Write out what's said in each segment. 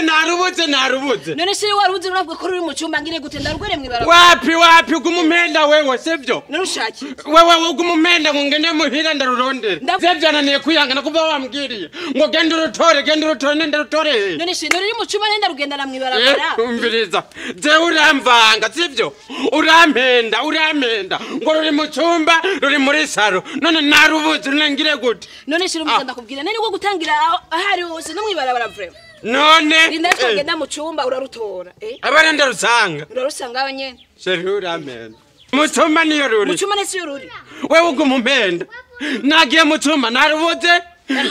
Narubuze narubuze narubuze. None shiri warubuze uravuga ko ruri mu cyumba ngire gute ndarugwere mwibara. Wapi wapi ugumumenda wewe sivyo? Narushaki. Wewe ugumumenda ngo ngende muhira ndarurondere. Sivyo ananiye kwihangana kuva wambwiriye. Ngo genda urutore genda urutore nenda rutore. None shiri ruri mu cyumba nenda rugendana mwibarabara. Umviriza. Je uramvanga sivyo? Urampenda urampenda. Ngo ruri mu cyumba ruri muri saro. None narubuze nengire gute? None shiri umuganda ndakubwira nani wo gutangira ahari hose no mwibarabara vrema. None rinda twagenda mu cyumba urarutora abana ndarusanga urarusanga abanye sheri uramenda mu cyumba niyo ruri mu cyumba nesi ruri wewe ugumumenda nagiye mu cyumba narubuze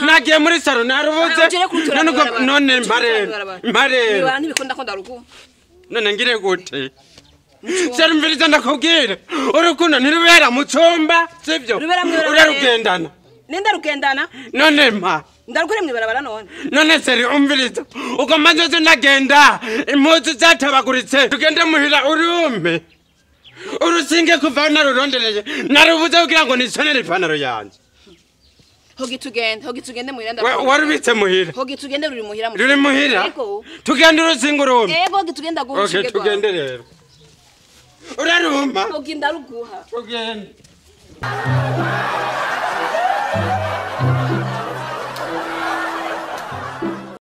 nagiye muri saro narubuze none mparero mparero niba ntibikunda ko ndarugu none ngire gute sheri mviriza ndakubwira urukundo ntirubera mu cyumba sivyo urarugendana nenda rugendana none mpa ndarukure mwibarabara none none seri umviriza uko maze nagenda impuzu zatabaguritse tugende muhira urume urusinge kuva narurondereye narubuze kugira ngo nisonere ipantaro yanjye hogi tugende hogi tugende muhira warubitse muhira hogi tugende ruri muhira ruri muhira tugende urusinge urume yego hogi tugenda gurusinge okay tugende rero uraruma hogi ndaruguha tugende.